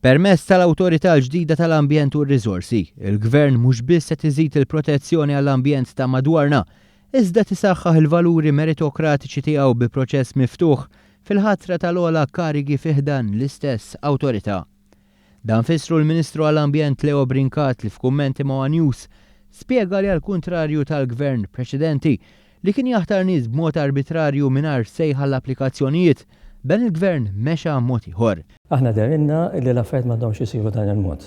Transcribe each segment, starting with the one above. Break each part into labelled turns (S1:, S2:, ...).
S1: Permezz tal-Awtorità l-ġdida tal-Ambjent u r-Riżorsi, il-Gvern mhux biss qed iżid il-protezzjoni għall-ambjent ta' madwarna, iżda qed isaħħaħ il-valuri meritokratiċi tiegħu bi proċess miftuħ fil-ħatra tal-ogħla karigi fi ħdan l-istess awtorità. Dan fissru l-Ministru għall-Ambjent Leo Brincat li f'kummenti ma' one News spjega li għall-kuntrarju tal-Gvern preċedenti li kien jaħtar nies b'mod arbitrarju mingħajr sejħa għall-applikazzjonijiet, dan il-Gvern mexa mod ieħor.
S2: Aħna dehrilna li l-affarijiet m'għandhomx isiru dan il-mod.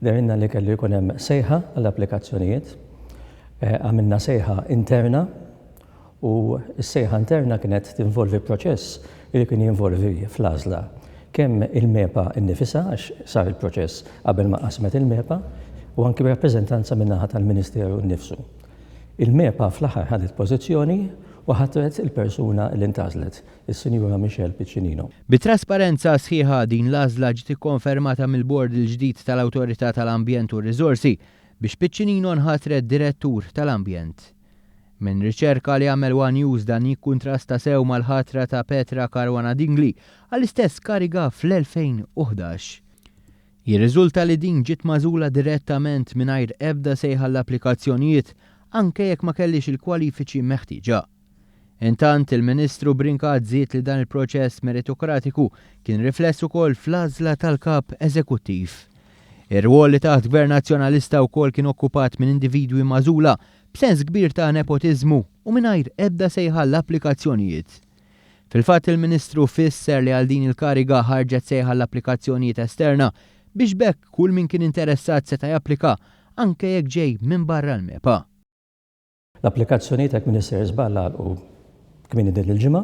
S2: Dehrilna li kellu jkun hemm sejħa għall-applikazzjonijiet. Għamilna sejħa interna u s-sejħa interna kienet tinvolvi proċess li kien jinvolvi fl-għażla kemm il-MEPA nnifisha għax sar il-proċess qabel ma qasmet il-MEPA u anki b'rappreżentanza min-naħa tal-Ministeru nnifsu. Il-MEPA fl-aħħar ħadet pożizzjoni u ħatret il-persuna li ntgħażlet, is-Sinjura Michelle Piccinino.
S1: Bi trasparenza sħiħa din l-għażla ġiet ikkonfermata mill-Bord il-ġdid tal-Awtorità tal-Ambjent u r-Riżorsi biex Piccinino nħatret Direttur tal-Ambjent. Minn riċerka li għamel one News dan jikkuntrasta sew mal-ħatra ta' Petra Caruana Dingli għall-istess kariga fl-2011. Jirriżulta li din ġiet magħżula direttament mingħajr ebda sejħa għall-applikazzjonijiet anke jekk ma kellhiex il-kwalifiċi meħtieġa. Intant, il-Ministru Brincat żied li dan il-proċess meritokratiku kien rifless ukoll fl-għażla tal-Kap Eżekuttiv. Ir-rwol li taħt Gvern Nazzjonalista wkoll kien okkupat minn individwi magħżula b'sens kbir ta' nepotiżmu u mingħajr ebda sejħa għall-applikazzjonijiet. Fil-fatt il-Ministru fisser li għal din il-kariga ħarġet sejħa għall-applikazzjonijiet esterna biex b'hekk kull min kien interessat seta' japplika anke jekk ġej minn barra l-MEPA.
S2: L-applikazzjonijiet jekk m'iniex sejjer żball għalqu kmieni din il-ġimgħa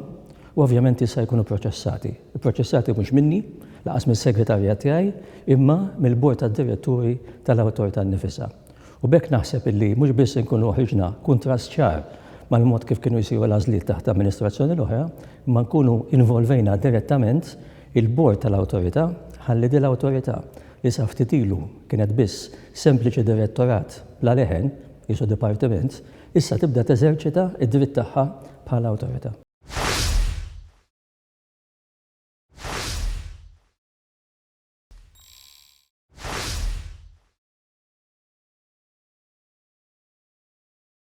S2: u ovvjament issa jkunu proċessati. Ipproċessati mhux minni, lanqas mis-segretarjat tiegħi, imma mill-Bord tad-Diretturi tal-Awtorità nnifisha. U b'hekk naħseb illi mhux biss inkunu ħriġna kuntrast ċar mal-mod kif kienu jsiru l-għażliet taħt l-amministrazzjoni l-oħra, imma nkunu involvejna direttament il-Bord tal-Awtorità ħalli din l-awtorità li sa ftit ilu kienet biss sempliċi direttorat bla leħen, qisu dipartiment, issa tibda teżerċita d-dritt tagħha bħala awtorità.